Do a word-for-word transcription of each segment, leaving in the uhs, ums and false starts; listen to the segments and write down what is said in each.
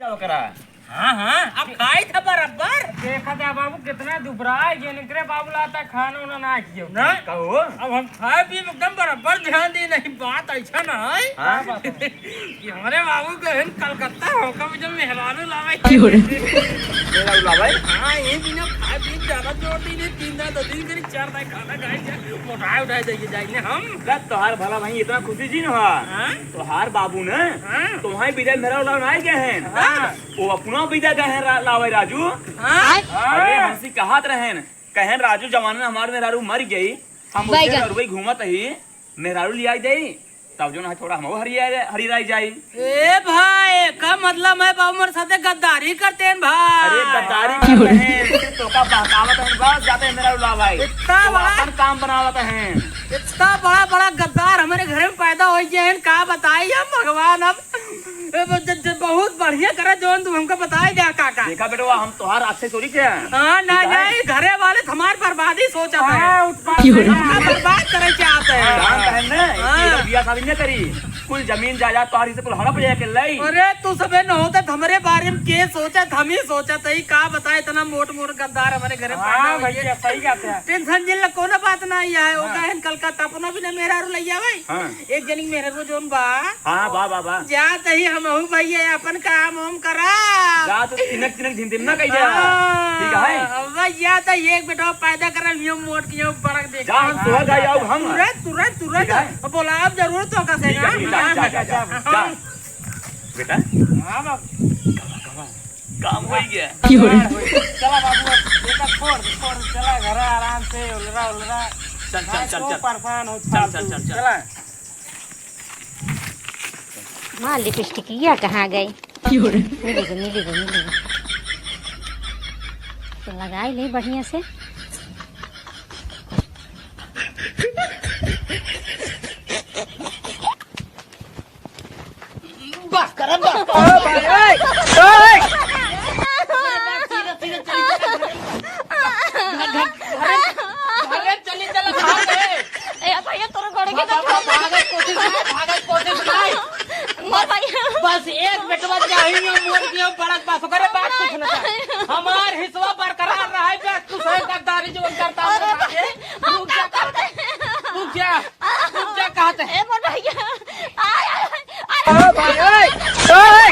ओकरा। हाँ, हाँ, अब खाई था बराबर। देखा था बाबू, कितना दुबराए गए, एकरे बाबू लाता खाना उना ना कियो। ना। कहो। अब हम खाए पीए में एकदम बराबर ध्यान दी, नहीं बात ऐसा ना है। हाँ। कि हमरे बाबू गए हैं कलकत्ता, हमका भी जब मेहरारू लावे। क्यों रे? मेहरारू लावे? हाँ, ये बिना खाए पीए ज्यादा जोर दी, नहीं, तीन दाई, दो दिन करी, चार दाई खाना खाए, जा, मोटाए उठाए जाइए, जाइए हम। का तोहार भला भाई इतना खुशी जी न हा? हाँ? तोहार बाबू न? हाँ। तोहाई बिना मेहरारू लावे ना आए गए हैं। हाँ। वो अपना बिदा गए हैं रा-, लावे राजू। हाँ। अरे, हमसे कहत रहेन, कहेन, "राजू, जवान में हमार मेहरारू मर गई, हम उससे बैगन। ररुई घूमत ही, मेहरारू लियाई देई, तब जो ना थोड़ा हमहू हरिया, हरिराई जाई।" ए भाई, का मतलब है बाबू मोर साथे गद्दारी करते हैं भाई? अरे, गद्दारी करते हैं, तोका बहकावत हैं, बस जाते हैं मेहरारू लावे। इतना तो बड़ा अपन काम बनावत हैं। इतना बड़ा बड़ा गद्दार हमारे घर में पैदा हो गया है, का बताई हम भगवान। अब ए, ब-, ज-, ज-, बहुत बढ़िया करे जौन तू हमका बताए दे काका। देखा बेटवा, हम तोहार अच्छे सोची थे। हाँ, ना, ठीक है? नहीं, घरे वाले हमार बर्बादी सोचत हैं। हाँ, उत्पाद क्यों? हमका बर्बाद करे चाहत हैं। हाँ। जानत हैं ना, हाँ। कि बियाह शादी न करी, कुल जमीन जायदाद तोहार हिस्से कुल हड़प जाए के लाई। अरे, तू सबे न होते त हमरे बारे में के सोचत, हम ही सोचत है, का बताए, इतना मोट मोट गद्दार हमारे घरे हाँ, पैदा हुई है। भैया, सही बात है। टेंशन जिन ला, कोनो बात ना आई है, हाँ। ओका है कलकत्ता अपना भी ना मेहरारू लई आवे। हाँ। एक जनी मेहरारू जौन बा, हाँ, बा, बा, बा। जात ही हमहू भैया अपन काम हम करा। जा तो तिनक तिनक धिन धिन ना कही दे। हाँ, ठीक है। अब भैया तो एक बेटा पैदा करल, यो मोट के यो बड़क देख। जा हम तोहर जाई आऊ हम। तुरंत, तुरंत, तुरंत। ठीक है। अब बोलाब जरूर तोका से ठीक है, ना। ठीक है, जा, जा, जा, जा, जा। हाँ। बेटा। हाँ बाबू। काम हो गया। चला बाबू, अब बेटा छोड़ दे, छोड़ दे, चला घर आराम से, उलरा, उलरा। चल, चल, हाँ, चल, क्यों चल। परेशान हो चल, चल, फालतू? चल, चल। चला। माँ लिपस्टिकिया कहाँ गई? क्यों रे? मिली गो, मिली गो, मिली गो। तो लगाई ले बढ़िया से। बस कर, बस कर। ओ भाई, ओए, ओए। घरे, घरे चली चला, भाग गए। ए भैया, तोर गोड़ के भाग, भाग, भाग, भाग, कोशिश नहीं, भाग, कोशिश नहीं। मोर भैया। बस एक बेटवा चाहिए, मोर दियो, बड़ा बस, ओकरे बाद कुछ ना चाहिए। हमार हिस्सा बरकरार रहे, बस तू सही गद्दारी जो करता है, रुक जा, रुक जा। रुक जा, कहते हैं। ए मोर भैया, आय, आय, आय, अरे ओ भाई, ओए, ओए।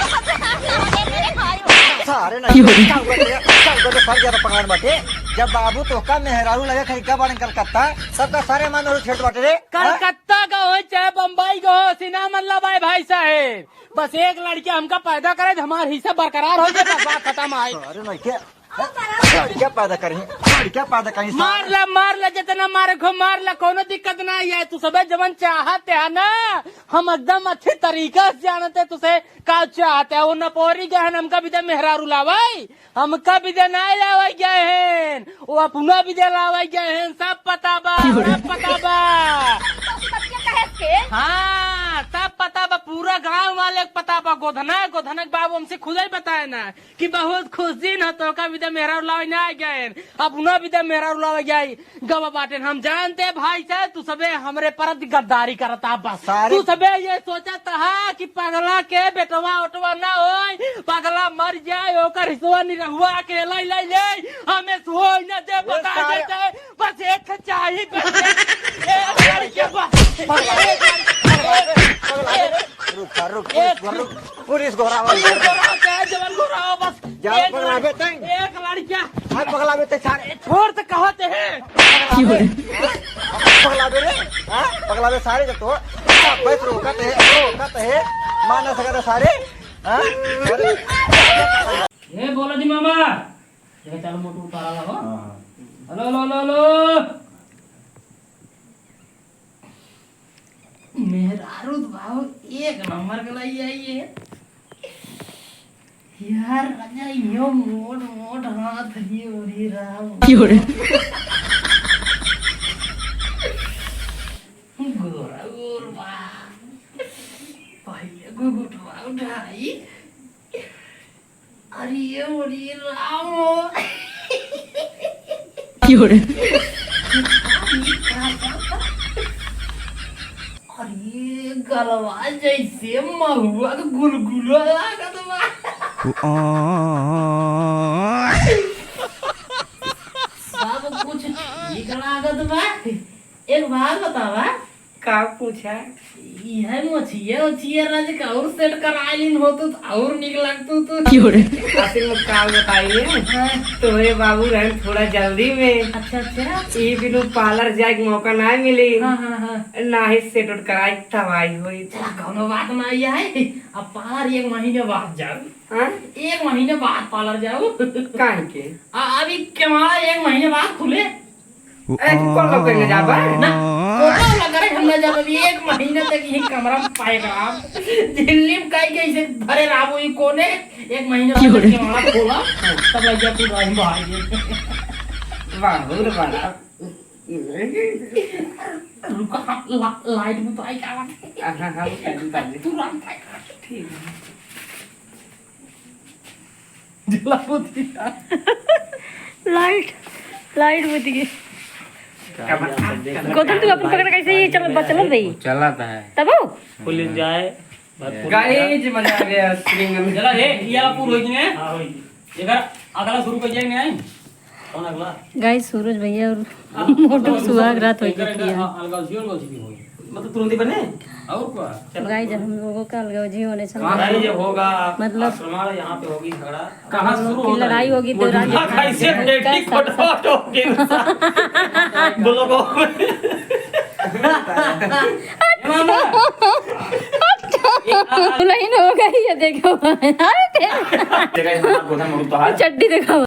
मेरे भाई। सारे नहीं, चल, चल, चल, चल, फंस गया था पकड़ में, बाटे। जब बाबू तोहका मेहरारू लगे खरीदा बाड़े कलकत्ता, सबका सारे मान और छेड़ बाटे रे। हाँ? कलकत्ता का हो चाहे बम्बई का हो, सीना मतलब आए भाई साहेब। बस एक लड़किया हमका पैदा करे, हमार हिस्सा बरकरार हो जाए, बस बात खत्म है। अरे नहीं क्या? लड़किया पैदा करी, लड़किया पैदा करी, मार सारे। ला, मार ला, जितना मारे को मार ला, कोनो दिक्कत नहीं है। तू सबे जवन चाहते हैं ना, हम एकदम अच्छे तरीका से जानते तुसे का चाहते हैं। वो नपोरी गए हैं, हमका भी दे मेहरारू लावाई, हमका भी दे ना लावाई गए हैं, वो अपना भी दे लावाई गए हैं, सब पता बा, सब पता बा। हाँ, सब पता बा, पूरा गांव वाले के पता बा। गोधना, गोधना के बाबू हमसे खुद ही बताए ना, कि बहुत खुश दिन है, तोका बिदा मेहरारू लावे ना आ गए, अपना बिदा मेहरारू लावे जाई। गवा बाटेन, हम जानते भाई साहब, तू सबे हमरे परत गद्दारी करता बस। सारे तू सबे ये सोचत हा कि पगला के बेटवा ओटवा ना होई, पगला मर जाए, ओकर हिस्सा निरहुआ के लाई लाई ले, हमें सोई ना दे, ए बता सारे देते, बस एक चाही, बस एक, एक लड़के बस। पगला, पगला, पगला, रुक, रुक, रुक, रुक। पुलिस घोरावा। पुलिस घोरावा चाहे जवन घोरावा बस। जाओ एक पगला लड़-, बे तंग। एक लड़किया। हाथ पगला बे ते सारे। छोड़ तो कहते हैं। पगला बे रे। हाँ? पगला बे सारे जब तो। बस रोकत है, रोकत है। मान ना सकत है सारे। हाँ? अरे। ए, बोलो जी मामा। ये चलो मोटू उतारा ला हो। हाँ, हाँ। हेलो, हेलो, हेलो, हेलो। मेहरारू तो बाबू एक नंबर के लाई आई है। यार, राजा, यो मोट, मोट हाथ, ये ओरी राम। क्यों रे? गोरा गोर बा। पहिले घुघुटवा उठाई। अरे, अरे, राम। क्यों रे? अरे, गलवा जैसे महुआ के गुलगुला लागत बा। बाबू, कुछ ठीक लागत बा? एक बात बतावा। का पूछा? इहे मोछिया उछिया राज का और सेट कराइलिन होतू तो और निक लागतू तू। क्यों रे? असल में का बताइए, हाँ। तोहरे बाबू रहन थोड़ा जल्दी में। अच्छा, अच्छा। ई बिनु पार्लर जाए के मौका ना मिली। हाँ, हाँ, हाँ। ना ही सेट उट कराए तबाही होई। चला, कौनो बात ना है। अब पार्लर एक महीने बाद जाऊ। हाँ? एक महीने बाद पार्लर जाऊ। काहे के? आ, अभी केवाड़ा एक महीने बाद खुले। अरे, तू कौन लोग करने जाबा? ना, कोटा वाला करे, हम ना जाब। अभी एक महीने तक यही कमरा में पाए रहा। दिल्ली में काहे के ऐसे भरे रहा वो, ये कोने? एक महीने बाद क्यों रे? केवाड़ा खोला, तब लग गया तू भाई भाई। वाह, बहुत बड़ा। रुका, ला-, लाइट बुताई का? हाँ, हाँ, हाँ, वो कर दूँ, कर दूँ। तू राम भाई। ठीक है। जला बुद्धि का। लाइट, लाइट बुद्धि के। गौतम, तू अपन पकड़ कैसे ये चल, बा, चलत रही? चलत है। तब हो? फुल एंजॉय। गाइस, मजा आ गया, स्विंग में। चला, ए, ये आप पूरा हो गए। हाँ, हो गए। एक बार अगला शुरू कर जाए, नहीं? कौन अगला? गाइस, सूरज भैया और हाँ, मोटू मतलब, सुहाग रात हो एकर, चुकी है। अ-, अलगौजी, अलगौजी भी होई। मतलब, तुरंत ही बने? और का? चलो। गाइस, हम लोगों का अलगौजी होने से कहाँ से ये होगा? मतलब, आश्रम यहाँ पे होगी झगड़ा। कहाँ हम लोग शुरू की होता है? लड़ाई होगी, वो तो राज दूल्हा का इसे बेटी पटापट होगी। बोलो, बोलो। दुल्हन हो गई है, देखो। देखा, ये हमारा गोधा मरुद तो है। चड्डी देखो।